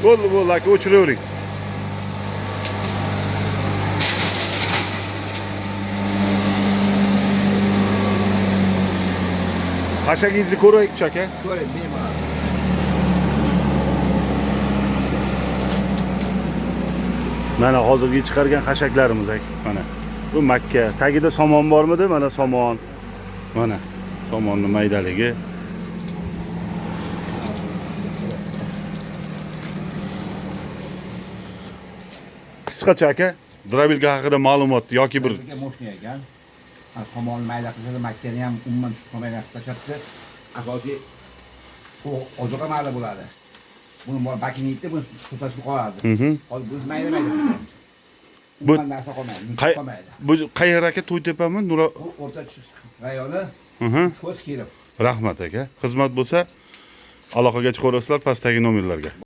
Bo'ldi, bo'ldi aka, o'chiravering. Hashagingizni ko'raylikchi aka. Ko'ring, bemalol. Mana hozirgi chiqargan xashaklarimiz aka. Mana bu makka. Tagida somon bormidi? Mana somon. Mana somonni maydaligi. Qisqacha aka, drabilka haqida ma'lumot yoki bir Birga moshina ekan. Ha, somonni mayda qilishadi, makkani ham umuman tushib mayda qilib tashlabdi. Asosiy u ozuqa mayda bo'ladi. Buni bor bakini yeydi, buni suv qoladi. Hozir bu mayda mayda. Umuman narsa qolmaydi, muzib qolmaydi. Bu qayer aka, To'ytepami? Nura. Bu O'rta rayoni, Cho'z Kirov. Rahmat aka. Xizmat bo'lsa aloqaga chiqaverasizlar pastdagi nomerlarga.